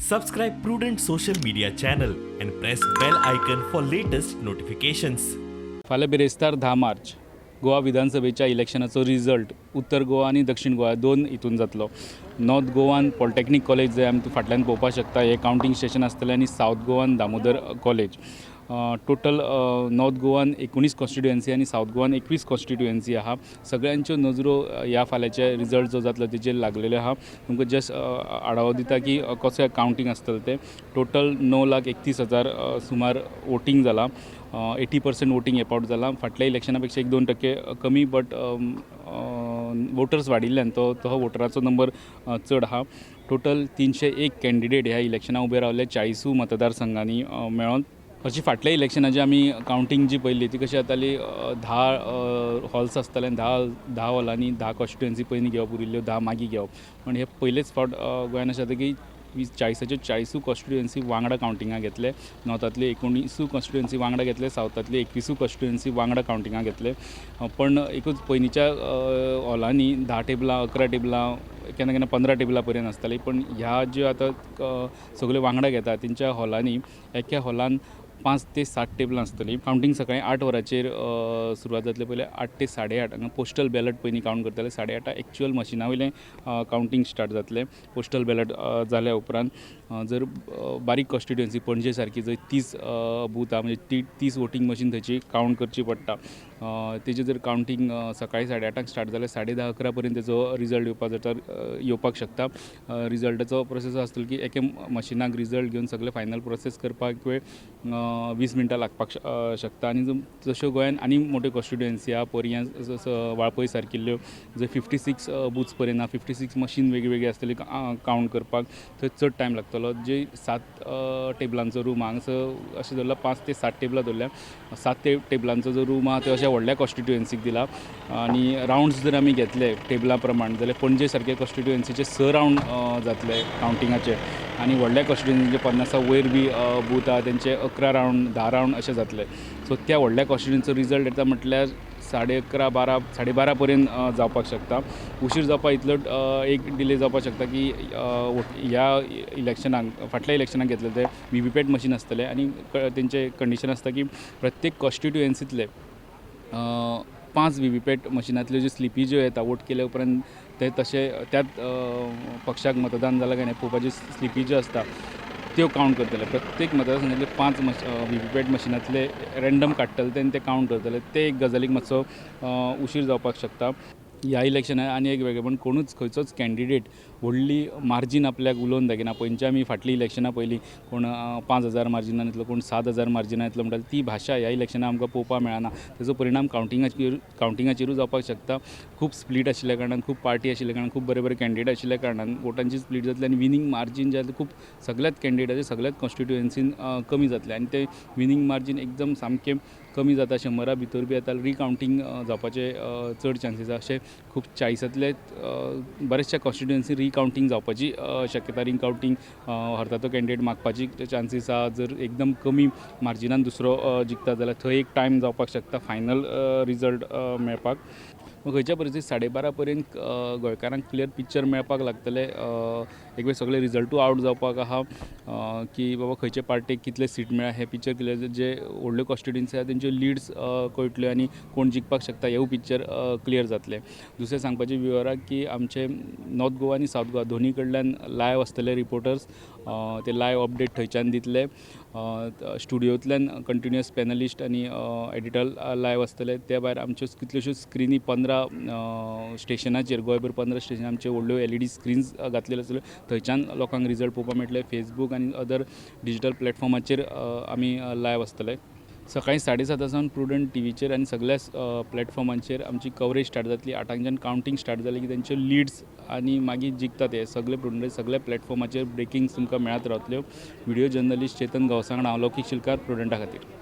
Subscribe Prudent social media channel and press bell icon for latest notifications. फाल्यां बिरेस्तार 10 मार्च गोवा विधानसभेच्या इलेक्शनाचो result उत्तर गोवा आनी दक्षिण गोवा दोन हितून जातलो. नॉर्थ गोवान पॉलिटेक्नीक कॉलेज जंय आमी फाटल्यान पळोवपाक शकता, हें कावंटींग स्टेशन आसतलें आनी सावथ गोवान दामोदर कॉलेज. टोटल नॉर्थ गोवान 19 कॉन्स्टिट्युएन्सी आनी सावथ गोवान 21 कॉन्स्टिट्युएन्सी आहा. सगळ्यांच्यो नजरो ह्या फाल्यांचे रिजल्ट जो जातलो तेजेर लागलेल्यो आहा. तुमकां जस्ट आढावो दिता की कशें कावंटींग आसतलें तें. टोटल 9,31,000 सुमार वोटींग जालां. 80% वोटींग हे फावट जालां. फाटल्या इलेक्शना पेक्षा 1-2% कमी, बट वोटर्स वाडिल्ल्यान तो तो वोटराचो नंबर चड आहा. टोटल 301 कॅन्डिडेट ह्या इलेक्शनाक उबे रावले, 40ूय मतदारसंघांनी मेळोन. अशी फाटल्या इलेक्शनाची आमी कावंटींग जी पळयली, ती कशी जाताली? 10 हॉल्स आसताले आनी 10 10 हॉलांनी 10 कॉन्स्टिट्युएन्सी पयलीं घेवप, उरिल्ल्यो 10 मागीर घेवप. पण हे पयलेच फावट गोंयान अशें जाता की 40च्यो 40ूय कॉन्स्टिट्युएन्सी वांगडा कावंटिंगाक घेतले. नॉर्थांतले 19ूय कॉन्स्टिट्युएन्सी वांगडा घेतले, सावथांतले 21ूय कॉन्स्टिट्युएन्सी वांगडा कावंटिंगाक घेतले. पण एकूच पयलींच्या हॉलांनी 10 टेबलां, 11 टेबलां, केन्ना केन्ना 15 टेबलां पर्यंत आसतालीं. पण ह्या ज्यो आतां सगल्यो वांगडा घेता, तेंच्या हॉलांनी एका हॉलान 5 ते 7 टेबलां आसतलीं. कावंटींग सकाळीं 8 वरांचेर सुरवात जातली. पयलें 8 ते 8:30 हांगा पोस्टल बॅलट पयलीं कावंट करतले. 8:30 एक्चुअल मशिना वयलें कावंटींग स्टार्ट जातलें. पोस्टल बॅलट जाल्या उपरांत जर बारीक कॉन्स्टिट्युएन्सी पणजे सारकी, जंय 30 बूथ आहा, म्हणजे ती 30 वोटींग मशीन थंयची कावंट करची पडटा, तेजें जर कावंटींग सकाळीं 8:30 स्टार्ट जाल्यार 10:30 11 पर्यंत तेजो रिजल्ट येवपाक जाता, येवपाक शकता. रिजल्टाचो प्रोसेस आसतलो की एके मशिनाक रिजल्ट घेवन सगळें फायनल प्रोसेस करपाक वेळ 20 मिनटां लागपाक शकता. आनी जश्यो गोंयान आनी मोट्यो कॉन्स्टिट्युएन्सी आहा, पर्यां, वाळपय सारकिल्ल्यो, जंय 56 बुथ्स पर्यंत आहा, 56 मशीन वेगळी वेगळी आसतली कावंट करपाक, थंय चड टायम लागतलो. जे सात टेबलांचो रूम हांगासर अशें धरला, 5 ते 7 टेबलां दवरल्या. सात ते टेबलांचो जो रूम आहा, तो अशा व्हडल्या कॉन्स्टिट्युएन्सीक दिला. आनी रावंड्स जर आमी घेतले टेबलां प्रमाण जाल्यार पणजे सारके कॉन्स्टिट्युएन्सीचे स रावंड जातले कावंटिंगाचे आनी व्हडल्या कॉन्स्टिट्युएन्सीचे 50 वयर बी बूथ आहा, तेंचे 11 रावंड, 10 रावंड अशें जातले. सो त्या व्हडल्या कॉन्स्टिट्युएन्सीचो रिजल्ट येता म्हटल्यार 11:30, 12, 12:30 पर्यंत जावपाक शकता. उशीर जावपा इतलो एक डिले जावपाक शकता की ह्या इलेक्शनाक, फाटल्या इलेक्शनाक घेतले ते व्हीव्हीपॅट मशीन आसतले आनी तेंचे कंडिशन आसता की प्रत्येक कॉन्स्टिट्युएन्सींतले पांच व्हीव्हीपॅट मशिनांतल्यो ज्यो स्लिपी ज्यो येता, वोट केल्या उपरांत ते तशे त्याच पक्षाक मतदान जालां काय ना पळोवपाच्यो स्लिपी ज्यो आसता, त्यो कावंट करतले. प्रत्येक मतदारसंघातले पांच मश व्हीव्हीपॅट मशिनांतले रँडम काडटले ते आनी ते कावंट करतले. ते एक गजालीक मातसो उशीर जावपाक शकता. ह्या इलेक्शनाक आनी एक वेगळेपण, कोणूच खंयचोच कॅन्डिडेट व्हडली मार्जीन आपल्याक उलोवन दाखयना. पयलींच्या आमी फाटलीं इलेक्शनां पळयलीं, कोण 5000 मार्जिनान येतलो, कोण 7000 मार्जिनान येतलो म्हणटाले. ती भाशा ह्या इलेक्शनाक आमकां पळोवपाक मेळना. तेजो परिणाम कावंटिंगाचेरूय जावपाक शकता. खूब स्प्लीट आशिल्ल्या कारणान, खूब पार्टी आशिल्ल्या कारणान, खूब बरे बरे कॅन्डिडेट आशिल्ल्या कारणान वोटांची स्प्लीट जातली आनी विनींग मार्जीन जें आसा, खूब सगल्याच कॅन्डिडेटाचे सगल्याच कॉन्स्टिट्युएन्सीन कमी जातलें आनी तें विनींग मार्जीन एकदम सामकें कमी जाता, 100 भितर बी येता. रिकावंटींग जावपाचे चड चान्सीस आसा. अशे खूब 40तांतले बरेचशे कॉन्स्टिट्युएन्सी रिकावंटींग जावपाची शक्यता. रिकावंटींग हरता तो कॅन्डिडेट मागपाची चान्सीस आहा. जर एकदम कमी मार्जिनान दुसरो जिखता जाल्यार थंय एक टायम जावपाक शकता फायनल रिजल्ट मेळपाक. खंयच्या परिस्थितीत 12:30 पर्यंत गोंयकारांक क्लियर पिक्चर मेळपाक लागतलें. एक वेळ सगळे रिजल्टूय आवट जावपाक आहा की बाबा खंयचे पार्टेक कितले सीट मेळ्ळा हें पिक्चर क्लियर, जे व्हडल्यो कॉन्स्टिट्युएन्सी आहा तेंच्यो लिड्स कळटल्यो आनी कोण जिखपाक शकता हेवूय पिक्चर क्लियर जातलें. दुसरें सांगपाचें व्युअराक की आमचे नॉर्थ गोवा आनी सावथ गोवा दोनी कडल्यान लायव आसतले रिपोर्टर्स. ते लायव अपडेट थंयच्यान दितले. स्टुडियोंतल्यान कंटिन्युअस पॅनलिस्ट आनी एडिटर लायव आसतले. त्या भायर आमच्यो कितल्योश्योच स्क्रिनी 15 स्टेशनाचेर, गोंयभर 15 स्टेशन आमच्यो व्हडल्यो एलईडी स्क्रिन्स घातलेल्यो आसतल्यो. थंयच्यान लोकांक रिजल्ट पळोवपाक मेळटले. फेसबूक आनी अदर डिजिटल प्लॅटफॉर्माचेर आमी लायव आसतले. सकाळीं 7:30 सावन प्रुडंट टिवीचेर आनी सगल्या प्लॅटफॉर्मांचेर आमची कवरेज स्टार्ट जातली. 8कांच्यान कावंटींग स्टार्ट जाली की तेंच्यो लिड्स आनी मागीर जिखता ते सगळे प्रुडंट सगल्या प्लॅटफॉर्माचेर ब्रेकिंग्स तुमकां मेळत रावतल्यो. व्हिडियो जर्नलिस्ट चेतन गांवसा वांगडा हांव लौकीक शिलकार, प्रुडंटा खातीर.